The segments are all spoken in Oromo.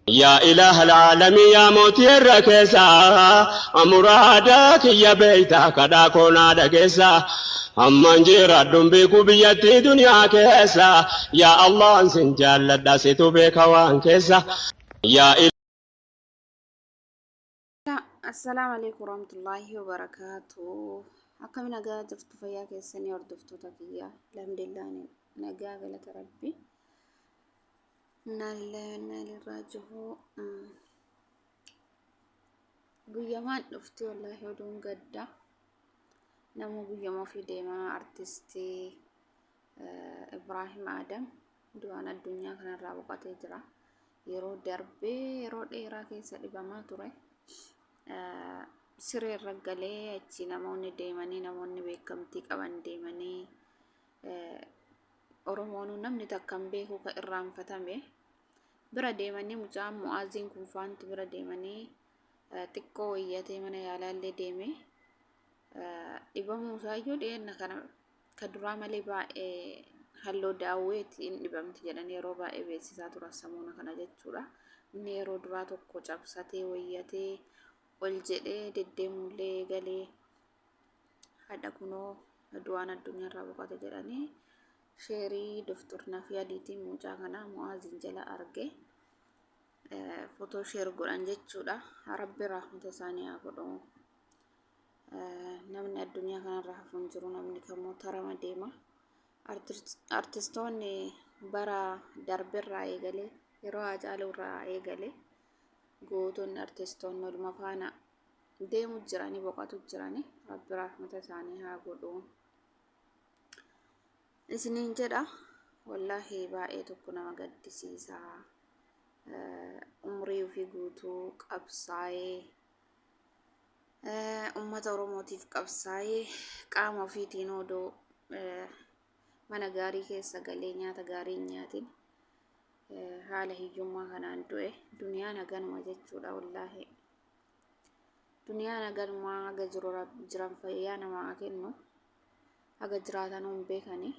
Yaa ilaaha alaalamii yaa mootii irra keessa muraada kiyya beeyta kadhaa koo naa dhageessa amman jiraadhun beeku biyyattii duniyaa keessa yaa Allahan sin jaalladha situ beeka waan keessa yaa Assalaamu alaikum warahmatullaahi wabarakaatu. Akkami nagaa jirtu fayyaa keessanii hordoftoota kiyya. Alhamdulillah nagaa galata rabbi. Innaa lillahi wa innaa ilaihi raaji'uun. Guyyamaan dhufti wallaahi oduun gadda. Namuu guyyama ofii deemaa artistii Ibraahim Adam du'aan addunyaa kanarraa boqotee jira. Yeroo darbee yeroo dheeraa keessa dhibamaa ture. Siree irra galee achi namoonni deemanii namoonni beekamtii qaban deemanii Oromoonuu namni takka hin beeku ka irraanfatame bira deemanii mucaan Mu'aaziin kun faanti bira deemanii xiqqoo wayyatee mana yaalaallee deeme dhibamuu isaayyuu dhiyeenna kana ka duraa malee baay'ee halloo daawweeti hin dhibamti jedhanii yeroo baay'ee beeksisaa turan samuuna kana jechuudha. Inni yeroo duraa tokko cabsatee wayyatee ol jedhee deddeemuullee eegalee hadha kunoo du'aan addunyaarraa boqote jedhanii sheerii Doftor Nafiyaadiitiin mucaa kana Mu'aaziin jala arge fotoo sheer godhan jechuudha. Rabbi rahmata isaanii haa godhu. Namni addunyaa kanarra hafu hin jiru namni kamuu tarama deema. Artistoonni bara darberraa eegalee yeroo Haacaaluurraa eegalee gootonni artistoonni oluma faana deemu jirani boqatu jirani rabbi rahmata isaanii haa godhu isiniin jedha. Wallaahi baay'ee tokko nama gaddisiisa. Umrii ofii guutuu qabsaa'ee ummata Oromootiif qabsaa'ee qaama ofiitiin odoo mana gaarii keessa galee nyaata gaarii hin nyaatin haala hiyyummaa kanaan du'e. Duniyaan haganuma jechuudha wallaahi. Duniyaan haganuma haga jiru jiran fayyaa namaa haa kennu. Haga jiraatanuu hin beekani.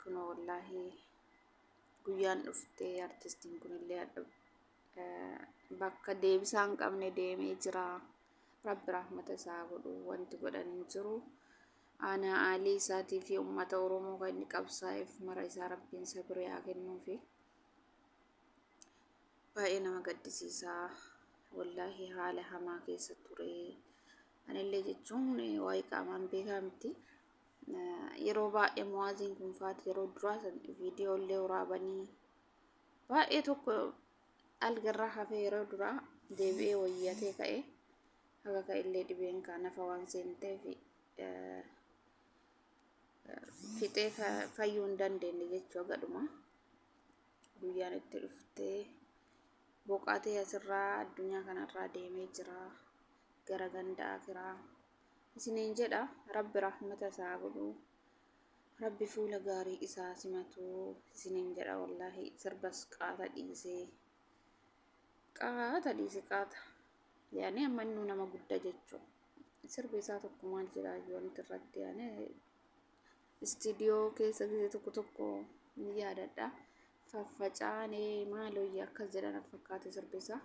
Kunoo wallaahi guyyaan dhuftee artistiin kunillee hadha bakka deebisaa hin qabne deemee jira. Rabbi rahmata isaa godhu wanti godhan hin jiru. Aanaa aalii isaatii fi uummata Oromoo kan inni qabsaa'eef mara isaa Rabbiin sabrii haa kennuufi. Baay'ee nama gaddisiisa. Wallaahi haala hamaa keessa ture. Anillee jechuun waa'ee qaamaan beekaa miti. Yeroo baay'ee Mu'aaziin kun faati yeroo duraa san viidiyoo illee waraabanii baay'ee tokko algarraa hafee yeroo duraa deebi'ee wayyatee ka'e haga ka'ellee dhibeen kaa nafa waan seenteef fixee fayyuu hin dandeenye jechuu hagadhuma. Guyyaan itti dhuftee boqatee asirraa addunyaa kanarraa deemee jira gara ganda akiraa isiniin jedha. Rabbi rahmata isaa godhu, rabbi fuula gaarii isaa simatu isiniin jedha. Wallaahi sirbas qaata dhiisee, qaata dhiise, qaata yaani amma innuu nama gudda jechuu. Sirbi isaa tokko maal jedha wanti irratti yaani istiidiyoo keessa gisee tokko tokko ni yaadadha. Faffacaanee maalooyya akkas jedhan fakkaate sirbi isaa.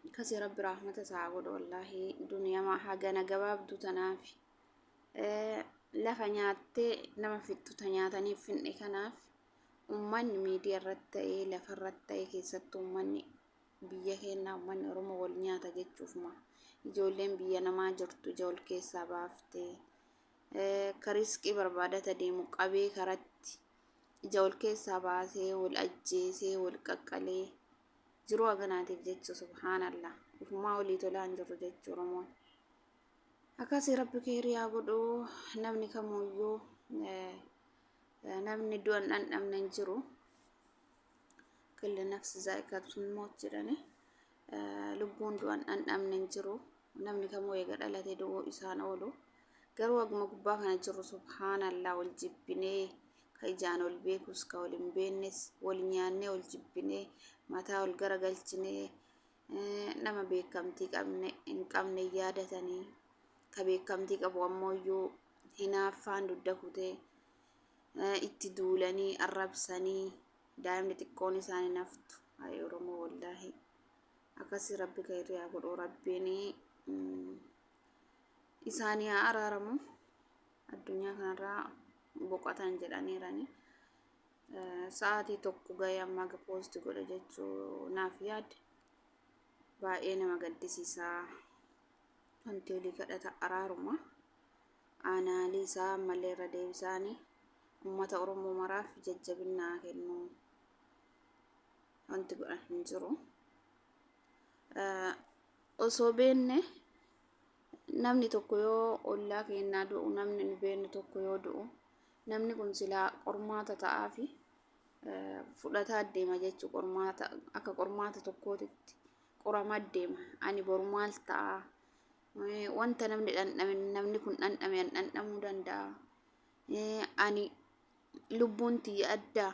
Akkasii rabbi rahmata isaa godhu. Wallaahi duniyaama hagana gabaabduu tanaaf lafa nyaattee nama fixxu ta nyaataniif finne. Kanaaf ummanni miidiyaa irratti ta'ee lafa irratti ta'ee keessattuu ummanni biyya keenyaa ummanni Oromoo wal nyaata jechuuf ma ijoolleen biyya namaa jirtu ija ol keessaa baaftee ka riisqii barbaadata deemu qabee karatti ija ol keessaa baasee wal ajjeesee wal qaqqalee jiruu haganaatiif jecha. Subhaanallah, ufumaa olii tolaa hin jirru jechuu Oromoon. Akkasii rabbi keerii haa godhu. Namni kamuyyuu namni du'an dhandhamne hin jiru. Kulli nafsi zaa'iqatul maut jedhani. Lubbuun du'an dhandhamne hin jiru. Namni kamuu eega dhalate du'uu isaan oolu. Garuu haguma gubbaa kana jirru subhaanallah wal jibbinee ka ijaan wal beekus ka wal hin beeknes wal nyaannee wal jibbinee mataa wal garagalchinee nama beekamtii qabne hin qabne yaadatanii ka beekamtii qabu ammoo iyyuu hinaaffaan dugda kutee itti duulanii arrabsanii. Daa'imni xiqqoon isaan hin haftu. Hayi Oromoo wallaahi. Akkasii rabbi khayrii haa godhu rabbiin isaanii haa araaramu. Addunyaa kanarraa boqotan jedhaniirani. Sa'aatii tokko gahee ammaa poosti godhe jechuu naaf yaade. Baay'ee nama gaddisiisaa. Wanti olii kadhata araaruma. Aanaalii isaa ammallee irra deebisaanii uummata Oromoo maraaf jajjabinaa kennu. Wanti godhan hin jiru. Osoo beenne namni tokko yoo ollaa keenyaa du'u, namni nu beennu tokko yoo du'u, namni kun silaa qormaata ta'aafi fudhataa deema jechuu, qormaata akka qormaata tokkootitti qoramaa deema. Ani boru maal ta'a? Wanta namni dhandhame namni kun dhandhame an dhandhamuu danda'a. Ani lubbuun tiyya addaa,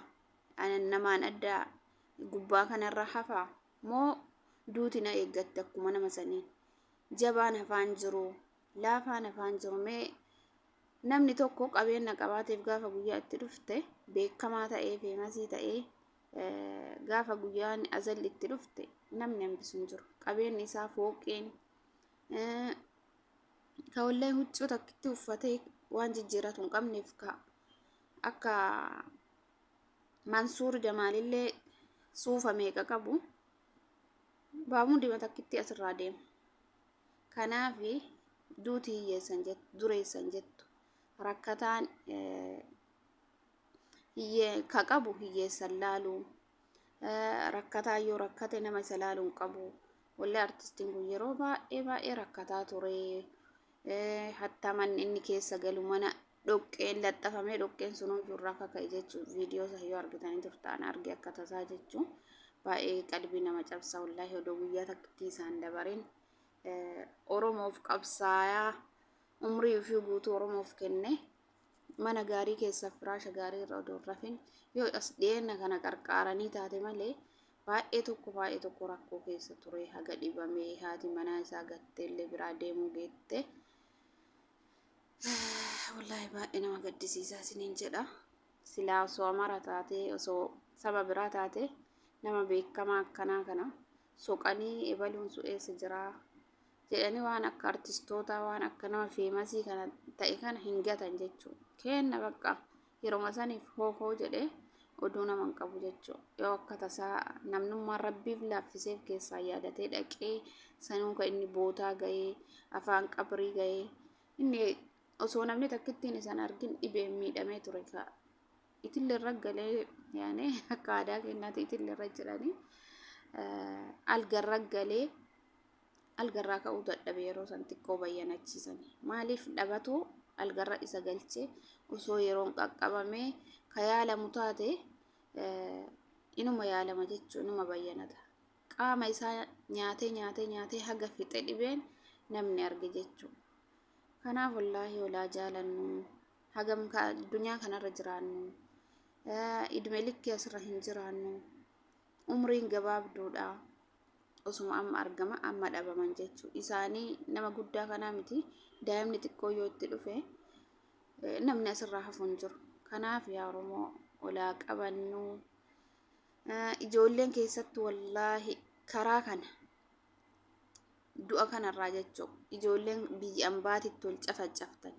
ani namaan addaa gubbaa kanarra hafaa moo duuti na eeggatte akkuma nama sanii? Jabaan hafaan jiru, laafaan hafaan jiru. Mee namni tokko qabeenya qabaateef gaafa guyyaa itti dhufte beekamaa ta'ee feemasii ta'ee gaafa guyyaan azalli itti dhufte namni hambisu hin jiru. Qabeenyi isaa fooqeen ka wallahi huccuu takkitti uffatee waan jijjiiratu hin qabneef ka akka Mansuur Jamaalillee suufa meeqa qabu baamuu dima takkitti asirraa deema. Kanaaf duuti hiyyeessan jettu, dureessan jettu, rakkataan ka qabu hiyyeessan laalu, rakkataa yoo rakkate nama isa laalu hin qabu. Wallahi artistiin kun yeroo baay'ee baay'ee rakkataa ture. Hattaa manni inni keessa galu mana dhoqqeen laxxafamee dhoqqeen sunuu irraa kaka'e jechuun viidiyoo isaa yoo argitanii turtaan arge akka tasaa jechuun baay'ee qalbii nama cabsa. Wallaahi odoo guyyaa takkittii isaan dabareen Oromoof qabsaayaa umrii ofii guutuu Oromoof kenne mana gaarii keessa firaasha gaarii irra odoo hin rafin yoo as dhiyeenna kana qarqaaranii taate malee baay'ee tokko baay'ee tokko rakkoo keessa ture haga dhibamee haati manaa isaa gatteellee biraa deemuu geette. Wallaahi baay'ee nama gaddisiisaa isiniin jedha. Silaa osoo Amara taatee, osoo saba biraa taate, nama beekamaa akkanaa kana soqanii ebaluun su eessa jiraa jedhanii waan akka artistootaa waan akka nama feemasii kana ta'e kana hin gatan jechuudha. Kenna bakka yeroma saniif hoo hoo jedhee oduu nama hin qabu jechuudha. Yoo akka tasaa namnummaan rabbiif laaffiseef keessaa yaadatee dhaqee sanuu kan inni bootaa ga'ee afaan qabrii ga'ee inni osoo namni takkittiin isaan argin dhibeen miidhamee ture ka itillee irra galee yaani akka aadaa keenyaatti itillee irra jedhanii algarra galee algarraa ka'uu dadhabe yeroo san xiqqoo bayyanachiisan. Maaliif dhabatu algarra isa galche osoo yeroon qaqqabamee ka yaalamu taate inuma yaalama jechuun inuma bayyanata. Qaama isaa nyaatee nyaatee nyaatee haga fixe dhibeen namni arge jechuudha. Kanaaf wallaahi olaa jaalannu hagam ka addunyaa kanarra jiraannu idme likkii asirra hin jiraannu, umriin gabaabduudha. Osuma amma argama amma dhabaman jechuudha. Isaanii nama guddaa kanaa miti, daa'imni xiqqoo yoo itti dhufe namni asirraa hafu hin jiru. Kanaaf yaa Oromoo olaa qabannu, ijoolleen keessattuu wallaahi karaa kana du'a kanarraa jechuun ijoolleen biyya ambaatitti wal cafacaftan,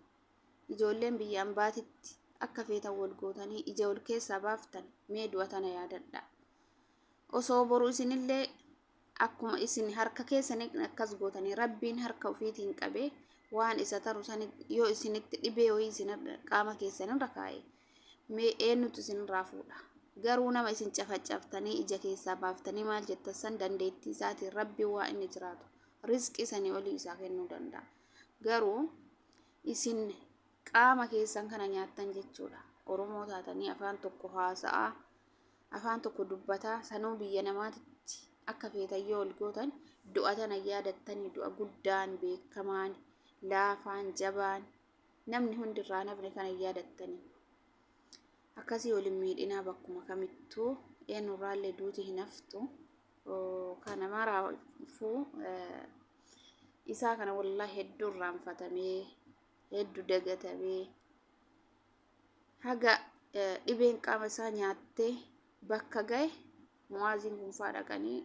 ijoolleen biyya ambaatitti akka feetan wal gootanii ija wal keessaa baaftan, mee du'a tana yaadadhaa. Osoo boru isinillee akkuma isin harka keessanii akkas gootanii rabbiin harka ofiitiin qabee waan isa taru sani yoo isinitti dhibee wayii isin qaama keessanirra kaa'e mee eenyutu isinirraa fuudha? Garuu nama isin cafacaftanii ija keessaa baaftanii maal jettan san dandeettii isaatiin rabbiin waa inni jiraatu rizqii sanii olii isaa kennuu danda'a. Garuu isin qaama keessan kana nyaattan jechuudha. Oromoo taatanii afaan tokko haasa'aa, afaan tokko dubbataa, sanuu biyya namaatitti akka feetan yoo ol gootan du'a tana yaadattanii du'a guddaan beekamaan laafaan jabaan namni hundi irraa nafne kana yaadattanii akkasii waliin miidhinaa. Bakkuma kamittuu eenyurraallee duuti hin haftu. Kana maraafuu isaa kana wallaahi hedduu irraanfatamee hedduu dagatamee haga dhibeen qaama isaa nyaattee Bakka gahe Mu'aaziin kun faa dhaqanii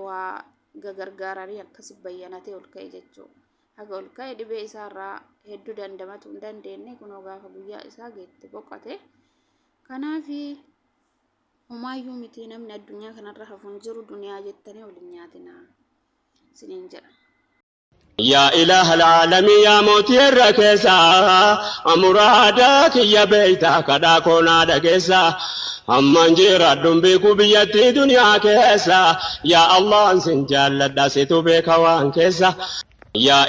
waa gagargaaranii akkasi bayyanatee ol ka'e jechuudha. Haga ol ka'e dhibee isaarraa hedduu dandamatu hin dandeenye, kunoo gaafa guyyaa isaa geette boqote. Kanaafi homaayyuu miti, namni addunyaa kanarra hafu hin jiru, duniyaa jettanii wal hin nyaatinaa isiniin jedha. Yaa ilaaha alaalamii, yaa mootii irra keessaa, muraada kiyya beeytaa, kadhaa koo naa dhageessa. Amman jiraadhuun beeku biyyattii duniyaa keessa. Yaa Allah, sin jaalladha, situ beeka waan keessa. Yaa